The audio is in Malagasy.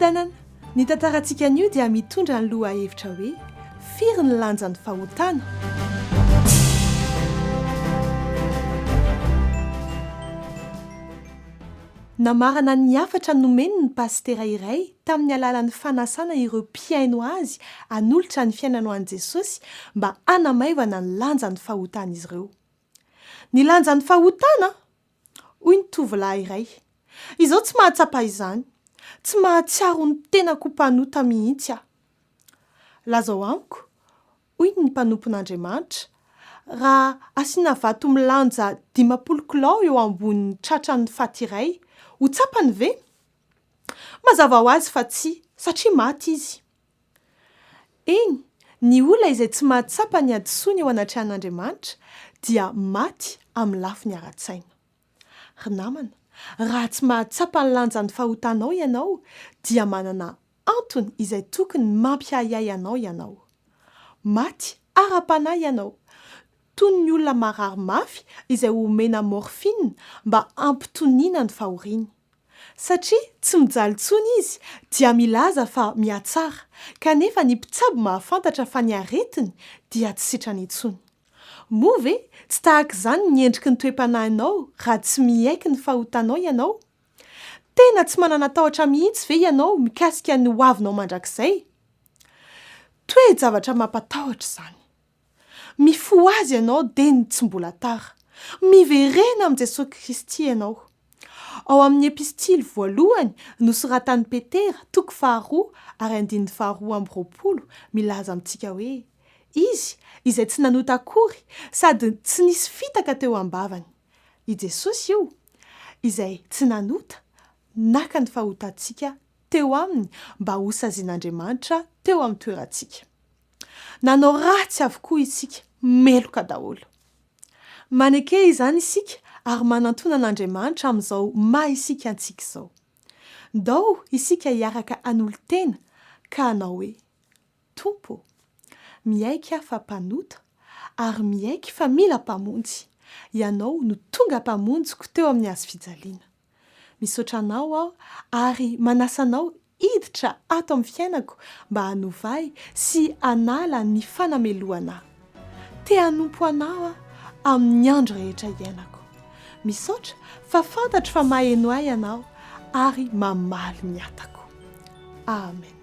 Fiadanana! Ny tantarantsika anio dia mitondra ny lohahevitra hoe Firy ny lanjan'ny fahotana? Namarana ny hafatra nomeny ny pasitera iray tamin'ny alalan'ny fanasana ireo mpihaino azy hanolotra ny fiainany ho an'i Jesosy mba hanamaivana ny lanjan'ny fahotan'izy ireo. Ny lanjan'ny fahotana? Hoy ny tovolahy iray. Izaho tsy mahatsapa izany. Tsy mahatsiaro ny tenako ho mpanota mihitsy aho. Lazao amiko, hoy ny mpanompon'Andriamanitra, raha asiana vato milanja 50 kilao eo ambonin'ny tratran'ny faty iray, ho tsapany ve? Mazava ho azy fa tsia, satria maty izy. Eny, ny olona izay tsy mahatsapa ny hadisoany eo anatrehan'Andriamanitra dia maty amin'ny lafiny ara-tsaina. Ry namana, raha tsy mahatsapa ny lanjan'ny fahotanao ianao, dia manana antony izay tokony mampiahiahy anao ianao. Maty ara-panahy ianao, toy ny olona marary mafy izay omena morphine mba hampitoniana ny fahoriany. Satria tsy mijaly intsony izy dia milaza fa mihatsara, kanefa ny mpitsabo mahafantatra fa ny aretiny dia tsy sitrany intsony. Moa ve tsy tahaka izany ny endriky ny toe-panahinao raha tsy miaiky ny fahotanao ianao? Tena tsy manana tahotra mihitsy ve ianao mikasika ny hoavinao mandrakizay? Toe-javatra mampatahotra izany. Mifohaza ianao dieny tsy mbola tara. Miverena amin'i Jesoa Kristy ianao. Ao amin'ny epistily voalohany nosoratan'i Petera, toko faharoa ary andininy faharoa 22, milaza amintsika hoe, Izy izay tsy nanota akory sady tsy nisy fitaka teo am-bavany. I Jesosy io, izay tsy nanota, naka ny fahotantsika teo aminy mba hosazian'Andriamanitra teo amin'ny toerantsika. Nanao ratsy avokoa isika, meloka daholo. Maneke izany isika ary manantona an'Andriamanitra amin'izao maha isika antsika izao. Ndao isika hiaraka hanolo-tena ka hanao hoe, Tompo ô, miaiky aho fa mpanota ary miaiky fa mila Mpamonjy. Ianao no tonga Mpamonjiko teo amin'ny hazofijaliana. Misaotra Anao aho ary manasa Anao hiditra ato amin'ny fiainako mba hanova ahy sy hanala ny fanamelohana ahy. Te hanompo Anao aho amin'ny andro rehetra iainako. Misaotra fa fantatro fa maheno ahy Ianao ary mamaly ny hatako. Amen.